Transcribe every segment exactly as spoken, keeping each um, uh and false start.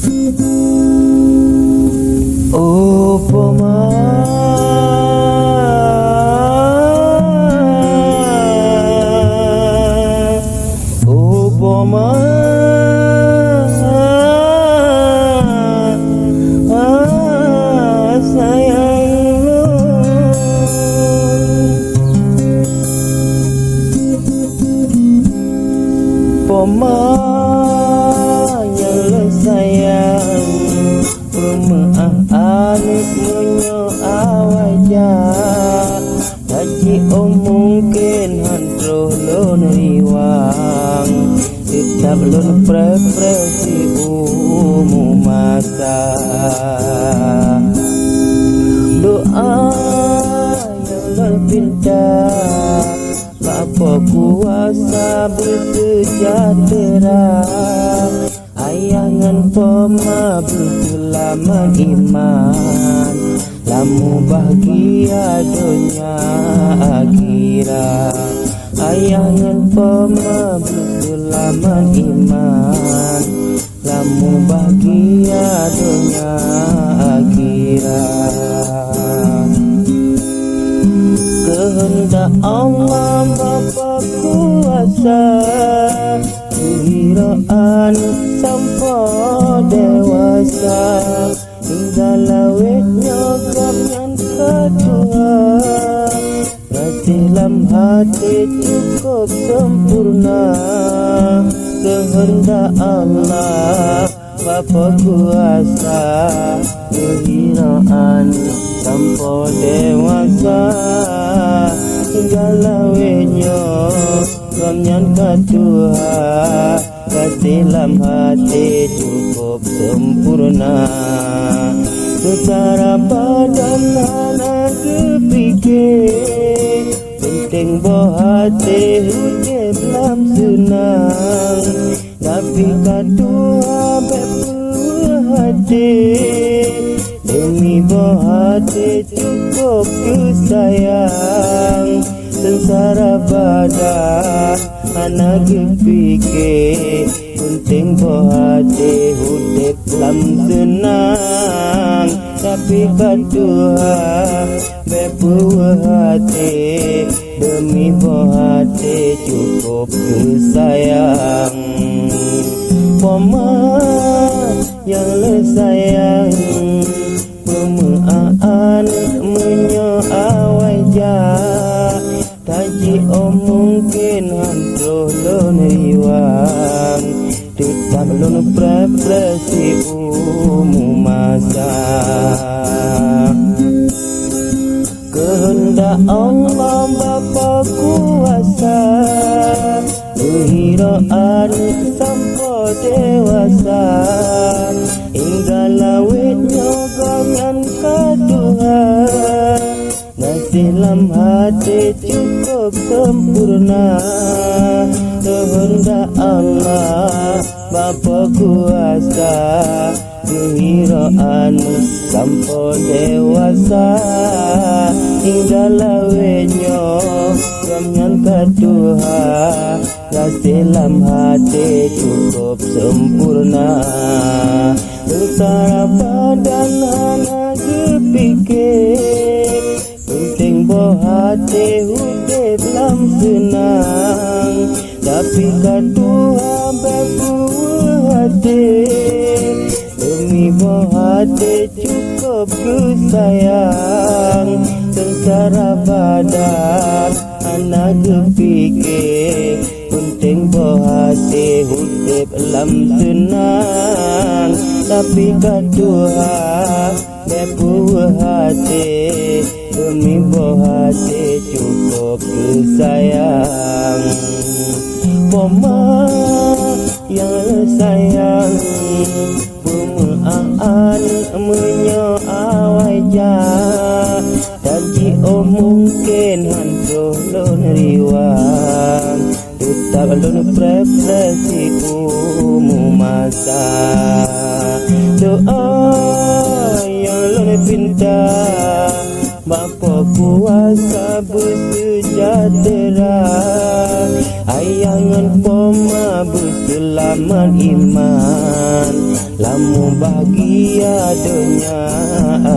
Oh poma, oh poma, sayang lôn. Poma nyang lôn sayang, peumeu'ah aneuk meunyoe awai jak. Tajiôh mungken han troh lôn riwang, teutab lôn preh-preh siumu masa. Doa nyang lôn pinta, bak Po Kuasa beuseujahteura. Ayah ngon poma beuseulamat iman, lam mubahgia donya akhirat. Ayah ngon poma beuseulamat iman, lam mubahgia donya akhirat. Keuheundak Allah Bapa Kuasa, geuhiro aneuk sampoe dewasa, hingga lawét nyoe gobnyan ka tuha. Gaséh lam até cukôp sempurna, keuheundak Allah Bapa Kuasa, geuhiro aneuk sampoe dewasa, hingga lawét nyoe gobnyan ka tuha. Gaséh lam até cukôp sempurna, secara badan hana geupike. Peunteng boh até udeb lam seunang, tapi ka tuha bék peuhati. Deumi boh até cukôp geusayang, sengsara badan hana geupike. Peunteng boh até udeb lam seunang, tapi ka tuha bék peuhati. Deumi boh até cukôp geusayang. Poma nyang lôn sayang, peumeu'ah aneuk meunyoe awai jak. Tajiôh mungken han troh lôn riwang, teutab lôn preh-preh siumu masa. Keuheundak Allah Bapa Kuasa, geuhiro aneuk sampoe dewasa, hingga lawét nyoe gobnyan ka tuha. Gaséh lam até cukôp sempurna, keuheundak Allah Bapa Kuasa, geuhiro aneuk sampoe dewasa, hingga lawét nyoe gobnyan ka tuha. Gaséh lam até cukôp sempurna, sengsara badan hana geupike. Peunteng boh até udeb lam seunang, tapi ka tuha bék peuhati. Deumi boh até cukôp geusayang, sengsara badan hana geupike. Peunteng boh até udeb lam seunang, tapi ka tuha bék peuhati. Deumi boh até cukôp geusayang. Poma nyang sayang, peumeu'ah aneuk meunyoe awai jak. Tajiôh mungken han troh lôn riwang, teutab lôn preh-preh siumu masa. Doa nyang lôn pinta, bak Po Puasa beuseujahterah, ayah ngon poma beuseulamat iman, lam mubahgia donya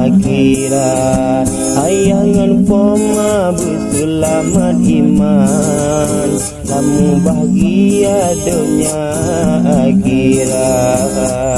akhirat. Ayah ngon poma beuseulamat iman, lam mubahgia donya akhirat.